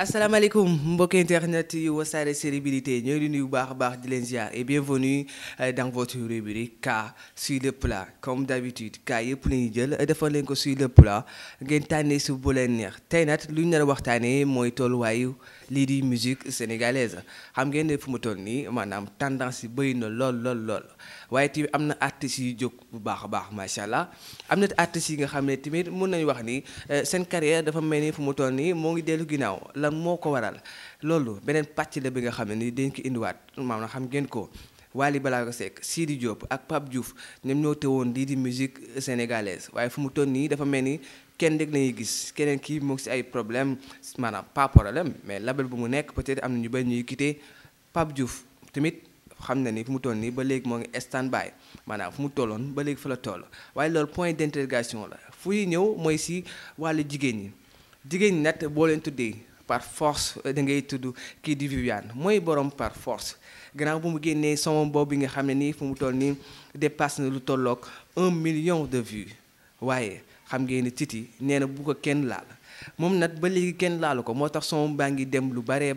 asalaamaaleykum mbokki internet yu Wassare Célébrité ñoo ngi nuyu bu baax a baax di leen ziar et bienvenue dans votre rubrique K sur le plat comme d'habitude K yëpp la ñuy jël defal leen ko sur le plat ngeen tànnee su bu leen neex tey nag lu ñu nar a waxtaanee mooy tolluwaayu lii di musique sénégalaise xam ngeen ne fu mu toll nii maanaam tendance yi bëri na lool waaye tamit am na artistes yu jóg bu baax a baax macha allah am na artistes yi nga xam ne tamit mun nañu wax ni seen carrière dafa mel ni fu mu toll nii moo ngi dellu ginnaaw lan moo ko waral loolu beneen pàcc la bi nga xam ne ni dañ ko indiwaat maanaam xam ngeen ko Wally Ballago Seck Sidi Diop ak Pape Diouf ñoom ñoo teewoon lii di musique sénégalaise waaye fu mu toll nii dafa mel ni kenn rek lañuy gis keneen kii mu ngi si ay problème maanaam pas problème mais label bu mu nekk peut-être am na ñu bëri ñuy quitté Pape Diouf tamit xam na ni fu mu toll nii ba léegi moo ngi stand by maanaam fu mu tolloon ba léegi fa la toll waaye loolu point d'interrogation la fuy ñëw mooy si wàllu jigéen ñi nag boo leen tuddee par force da ngay tudd kii di Viviane mooy borom par force gannaaw bu mu génnee son boobu bi nga xam ne nii fu mu toll nii dépasse na lu tolloog 1 million de vues waaye xam ngeen ni Titi nee na bu ko kenn laal moom nag ba léegi kenn laalu ko moo tax son baa ngi dem lu bari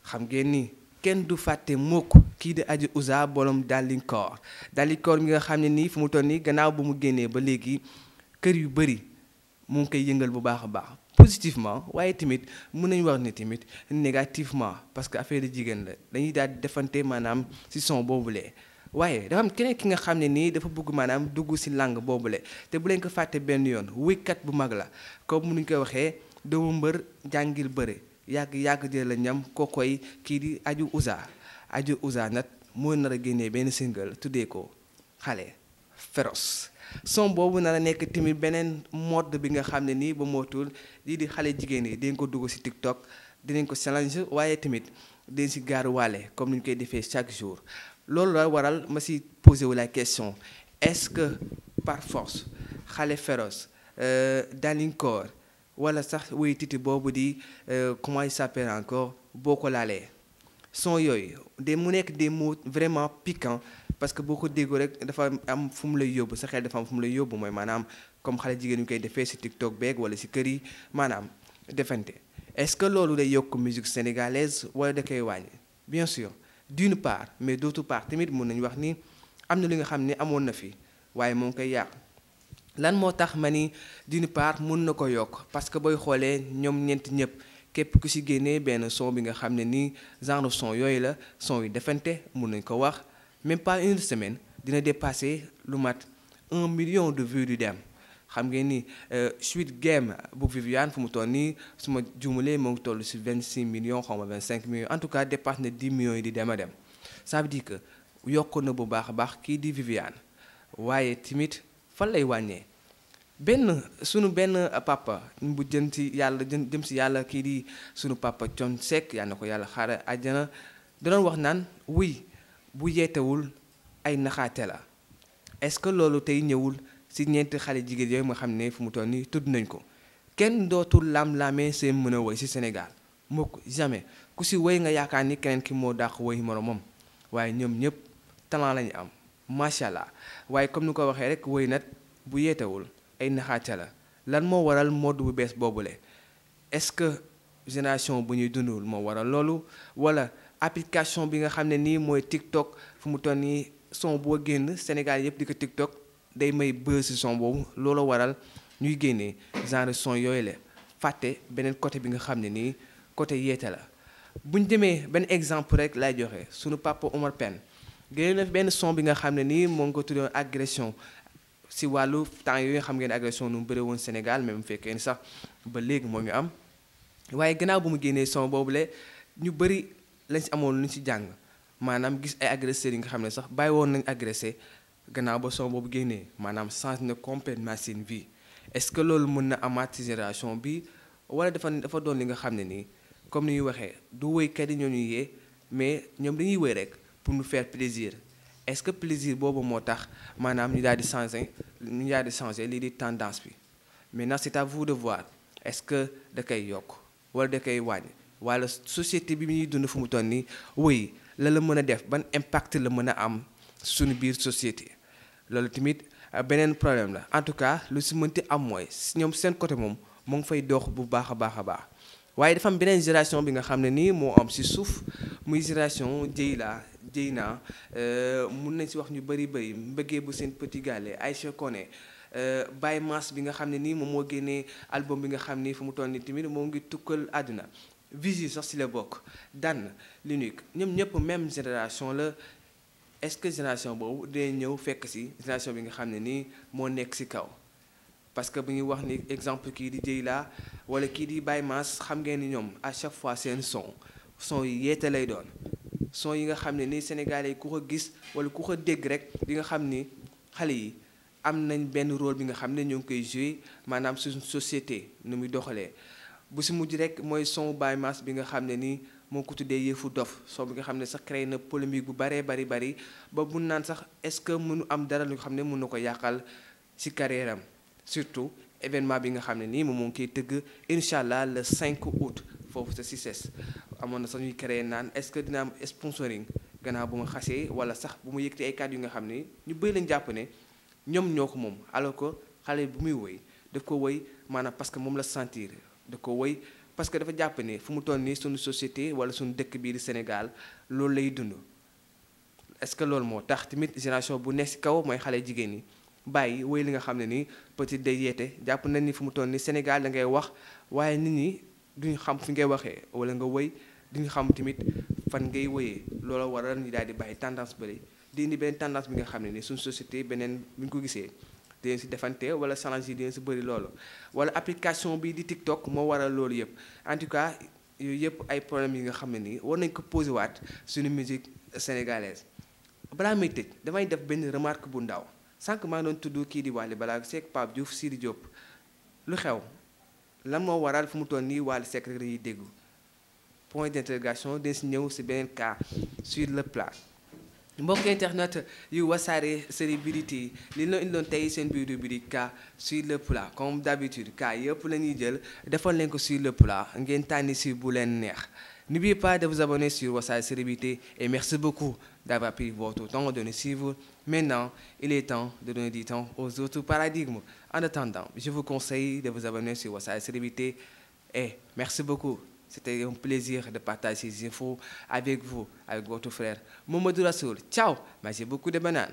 xam ngeen ni kenn du fàtte mukk kii di Adji Ouza borom Dalifort mi nga xam ne nii fu mu toll nii gannaaw bu mu génnee ba léegi kër yu bëri mu ngi koy yëngal bu baax a baax positivement waaye tamit mën nañu wax ni tamit négativement parce que affaire jigéen la dañuy daal di defante maanaam ci son boobulee waaye dafa am keneen ki nga xam ne nii dafa bëgg maanaam dugg ci langue boobule te bu leen ko fàtte benn yoon wéykat bu mag la comme nu ñu koy waxee doomu mbër jàngil bëre yàgg jël la ñam kokoy kii di Adji Ouza nag moo nar a génnee benn single tuddee ko xale féroce son boobu nar a nekk tamit beneen mode bi nga xam ne nii ba mootul lii di xale jigéen yi dañ ko dugg ci TikTok dinañ ko challenge waaye tamit dañ ci gaaruwaale comme ni ñu koy defee chaque jour loolu la waral ma ci posé wu la question est-ce que par force xale féroce Dalifort wala sax woy Titi boobu di comment il s'appelle encore boo ko laalee son yooyu mu nekk des mots vraiment piquants parce que boo ko déggoo rek dafa am fu mu lay yóbbu sa xel dafa am fu mu lay yóbbu mooy maanaam comme xale jigéen ñu koy defee ci TikTok beeg wala ci kër yi maanaam defante est-ce que loolu day yokk musique sénégalaise wala da koy wàññi bien sûr d'une part mais d'autre part tamit mën nañu wax ni am na li nga xam ne amoon na fi waaye moo ngi koy yàq lan moo tax ma ni d'une part mën na ko yokk parce que booy xoolee ñoom ñeent ñëpp képp ku ci génnee benn son bi nga xam ne nii genre son yooyu la son yu defante mën nañ ko wax même pas une semaine dina dépasser lu mat 1 million de vues du dem xam ngeen ni Sweet Game bu Viviane fu mu toll nii su ma juumalee moo ngi toll ci 26 millions xaw ma 25 millions en tout cas dépasse na 10 millions yi di dem a dem ça veut dire que yokk na bu baax a baax kii di Viviane waaye tamit fan lay wàññee sunu benn papa bu jëm ci yàlla kii di sunu papa Thione Seck yal na ko yàlla xaare àjjana da doon wax naan wuy bu yeetewul ay naxaate la est-ce que loolu tey ñëwul ci ñeenti xale jigéen yooyu nga xam ne fu mu toll nii tudd nañ ko kenn dootul lam-lamee seen mën a woy ci Sénégal mukk jamais ku ci woy nga yaakaar ni keneen ki moo dàq woy moromam waaye ñoom ñëpp talent lañu am macha allah waaye comme ni ko waxee rek woy nag bu yeetewul ay naxaate la lan moo waral mode bu bees boobule est-ce que génération bu ñuy dundul moo waral loolu wala application bi nga xam ne nii mooy TikTok fu mu toll nii son boo génn Sénégal yëpp di ko TikTok day may buzz ci son boobu loolu waral ñuy génnee genre son yooyu la fàtte beneen côté bi nga xam ne nii côté yeete la bu ñu demee benn exemple rek lay joxe sunu papa Omar Pène génne na benn son bi nga xam ne nii moo ngi ko tuddoon agression ci wàllu temps yooyu xam ngeen agression nu mu bëre woon Sénégal même fekkee ni sax ba léegi moo ngi am waaye gannaaw bu mu génnee son boobule ñu bëri lañ ci amoon lu ñu ci jàng maanaam gis ay agresseurs yi nga xam ne sax bàyyi woon nañ agressé gannaaw ba son boobu génnee maanaam change na complètement seen vie est-ce que loolu mën na amaat ci génération bi wala dafa doon li nga xam ne nii comme ni ñuy waxee du woykat yi ñoo ñuy yee mais ñoom dañuy woy rek pour nous faire plaisir est-ce que plaisir boobu moo tax maanaam ñu daal di changer lii di tendance bi maintenant c'est à vous de voir est-ce que da koy yokk wala da koy wàññi wala société bi ñuy dund fu mu toll nii woy la mën a def ban impact la mën a am suñu biir société loolu tamit beneen problème la en tout cas lu si mënti am mooy ñoom seen côté moom mu ngi fay dox bu baax a baax a baax waaye dafa am beneen génération bi nga xam ne nii moo am si suuf muy génération Dieyna mun nañ si wax ñu bëri mbëggee bu seen petit gallé Aïcha Koné Baye Mass bi nga xam ne nii moom moo génnee album bi nga xam ni fu mu toll nii tamit moo ngi tukkal àdduna Vigy sax si la bokk Dan l'unique ñoom ñëpp même génération la. Est-ce que génération boobu day ñëw fekk si génération bi nga xam ne nii moo nekk si kaw parce que bu ñuy wax ni exemple kii di Dieyla wala kii di Baye Mass xam ngeen ni ñoom à chaque fois seen son yi yeete lay doon son yi nga xam ne ni Sénégalais yi ku ko gis wala ku ko dégg rek di nga xam ni xale yi am nañ benn rôle bi nga xam ne ñoo ngi koy joué maanaam suñu société nu muy doxalee bu si mujj rek mooy son Baye Mass bi nga xam ne nii moo ko tuddee yëfu dof soo bi nga xam ne sax créé na polémique bu bari ba mun naan sax est-ce que mënu am dara lu xam ne mun na ko yàqal ci carrière am surtout événement bi nga xam ne nii moom moo ngi koy tëgg incha allah le 5 août foofu sa CICES amoon na sax ñuy créé naan est-ce que dina am sponsoring gannaaw bu ma xasee wala sax bu ma yëkkati ay kàddu yu nga xam ne ñu bëri lañ jàpp ne ñoom ñoo ko moom alors que xale bu muy woy daf ko woy maanaam parce que moom la sentir da ko woy parce que dafa jàpp ne fu mu toll nii suñu société wala suñu dëkk bii di Sénégal loolu lay dund est-ce que loolu moo tax tamit génération bu nekk ci kaw mooy xale jigéen ñi bàyyi woy li nga xam ne nii peut-être day yeete jàpp nañ ni fu mu toll nii Sénégal da ngay wax waaye nit ñi duñu xam fi ngay waxee wala nga woy duñu xam tamit fan ngay woyee loolu waral ñu daal di bàyyi tendance bëri di indi beneen tendance bi nga xam ne nii suñu société beneen bu ñu ko gisee dinañ si defante wala challenge yi dinañ si bëri loolu wala application bi di TikTok moo waral loolu yëpp en tout cas yooyu yëpp ay problèmes yi nga xam ne nii war nañ ko posé waat suñu musique sénégalaise balaa may tëj damay def benn remarque bu ndaw sànq maa ngi doon tudd kii di Wally Ballago Seck Pape Diouf Sidi Diop lu xew lan moo waral fu mu toll nii Wally Seck rek dañuy déggu point d'interrogation dinañ si ñëw si beneen cas sur le plat mbokk internet yu Wassare Célébrité li la indiloon tey seen biir rubrique cas sur le plat comme d'habitude cas yëpp la ñuy jël defal leen ko sur le plat ngeen tànni si bu leen neex. N'oubliez pas de vous abonner sur Wassare Célébrité et merci beaucoup d'avoir pris votre temps de nous suivre. Maintenant, il est temps de donner du temps aux autres paradigmes. En attendant, je vous conseille de vous abonner sur Wassare Célébrité et merci beaucoup. C'était un plaisir de partager ces infos avec vous, avec votre frère Mamadou Rassoul. Ciao, mangez beaucoup de bananes.